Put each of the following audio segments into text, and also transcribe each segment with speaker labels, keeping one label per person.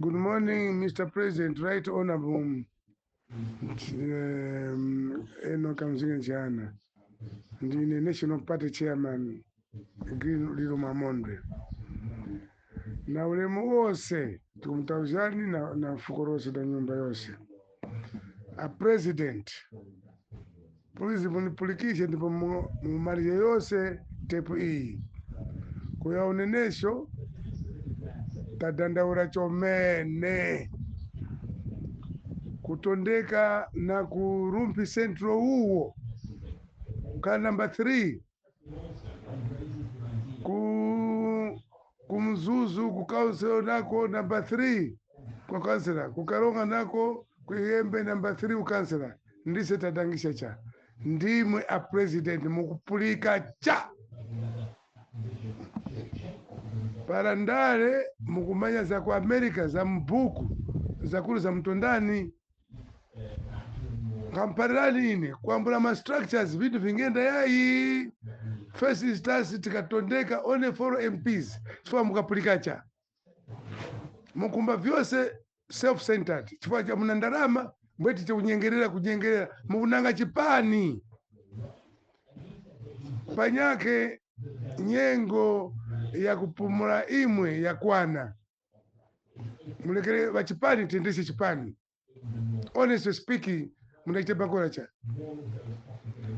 Speaker 1: Good morning, Mr. President, Right Honorable Enoch Mzinga Chihana. Ndine National Party Chairman Green Lilo Mamondwe. Na ulemu wose tikumtauzani na fuko rose na nyumba yose. A president, please munipulikishe ndipo mumalize yose tepu iyi. Kuya unenesho tadandaura chomene kutondeka na kurumpi Central uwo ka number 3 kumzuzu ku council nako number 3 kwa councilor, kukaronga nako kuihembe number 3 ku councilor. Ndise tadangisha cha ndimwe a president mukupulika cha parandale mukumanya za ku America za mbuku zakulu za mtondani kamparani ine kwambula ma structures vitu vingenda yayi. First instance tikatondeka only 4 MPs chifukwa mukapulika cha mukumba vyose self-centered chifukwa cha muna ndalama mbweti chakunyengerera kunyengerera mukunanga chipani panyake nyengo ya kupumula imwe ya kwana mulekere vachipani tendese chipani. Honestly speaking, munachite bakora cha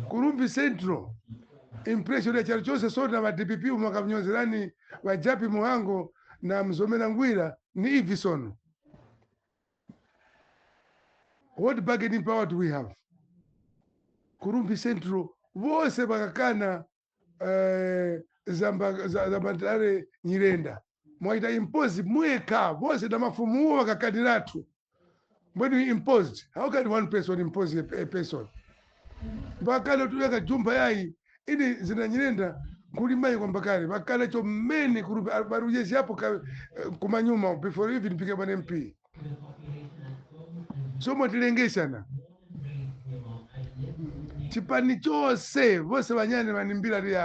Speaker 1: Kurumbi Central impression ya chalo chose sona va DPP mwakamnyozerani vajapi muhango na mzomera ngwira ni ivi sono. What bargaining power do we have? Kurumbi Central vose vakakana zambatare Nyirenda mwaita impose mweka vose na mafumu vakakaniratu. When we imposed, how can one person impose a person? Vakale tuweka jumba yai ini zina Nyirenda kulimai kwa mbakari vakale chomene kurubi barujezi hapo kumanyuma before even became an MP. So mwatilengeshana chipani chose vose vanyane vanimbira ri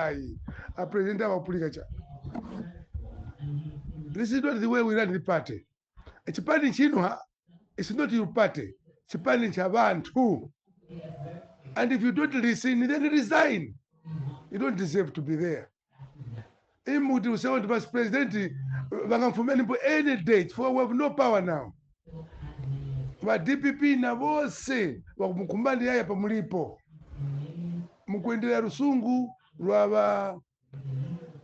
Speaker 1: a president avapulika cha. This is not the way we run the party. Chipani chino it's not your party. Chipani cha bantu. And if you don't listen, then resign. You don't deserve to be there. Imuti usewa vice president vangamfumeni po any date for we have no power now. Va DPP na vose vakumkumbani yaya pamulipo. Mukuendelea rusungu lwa va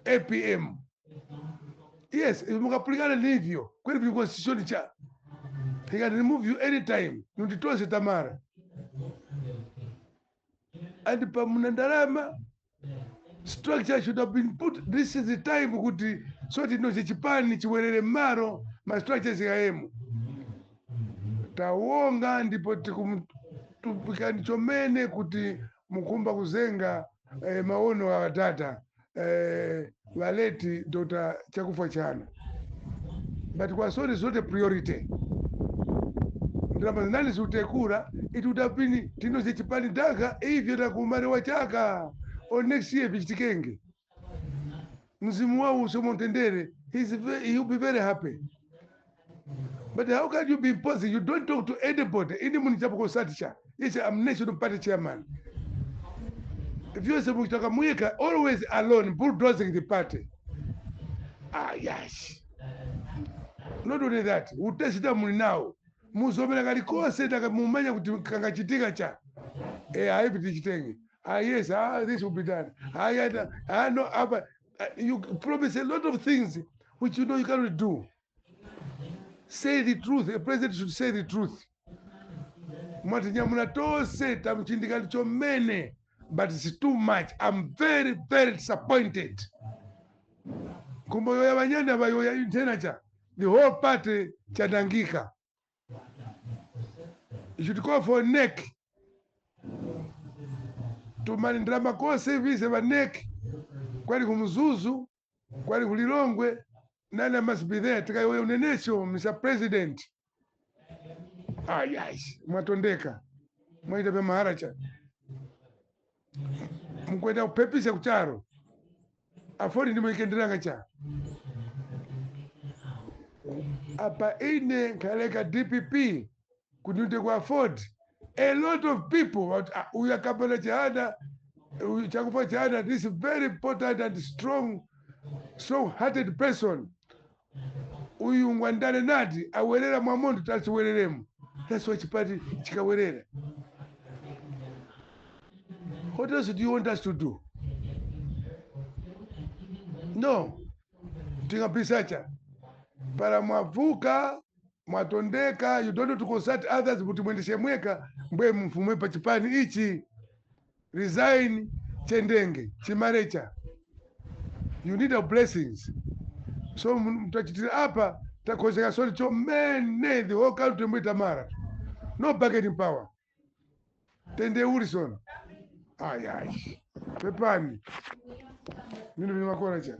Speaker 1: APM. Yes, mukapulikana nivyo. Kweli vi constitution cha. He can remove you anytime. Nunditose Tamara. And pamunandalama structure should have been put. This is the time kuti so tino chipani chiwerere maro ma structures yaemu. Tawonga ndipo tikumtupikani chomene kuti mukumba kuzenga maono ya data valeti Dr. Chakufa Chana. But kwa sorry zote priority. Ndamazani zutekura it would have been tino chipani daga ivyo takumare wachaka or next year vichitikenge. Mzimu wao usomontendere, he'll be very happy. But how can you be imposing? You don't talk to anybody. Any munitapo konsatisha. Yes, I'm national party chairman. If you say Mweka, always alone, bulldozing the party. Ah, yes. Not only that, utesita now. Muzomera kalikose takamumanya kuti kangachitika cha. Haipi tichitenge. Ah, yes, this will be done. Ah, yeah, ah, no, you promise a lot of things which you know you cannot do. Say the truth. A president should say the truth. Mwatinyamuna tose tamchindikali chomene, but it's too much. I'm very, very disappointed. Kumboyoya banyanya bayoya intenacha. The whole party chandangika. You should call for neck. Tumanindra kose vise va neck. Kwali kumzuzu, kwali kulilongwe, none must be there. Tikayoya unenesho, Mr. President. Ah, yes. Mwatondeka. Mwaita pe maharacha. Mkwenda kupepisa kucharo. Afori ndimo ikendelanga cha. Apa ine nkaleka DPP kunyunde kwa Ford, a lot of people want, uyu akapanda Chihana, uyu Chakufwa Chihana, this very important and strong hearted person, uyu ngwandane nati awerera mwamuntu tasiwereremo. That's why chipati chikawerera. What else do you want us to do? No, tingapisacha para mwavuka mwatondeka. You don't need to consult others kuti mwendeshe mweka mbwe mfumwe pa chipani ichi. Resign, chendenge chimarecha. You need our blessings. So mtachitira apa takozeka soli cho mene the whole country mwita mara no bargaining power tende uri sono. Ay ay, pepani nino vimakora cha.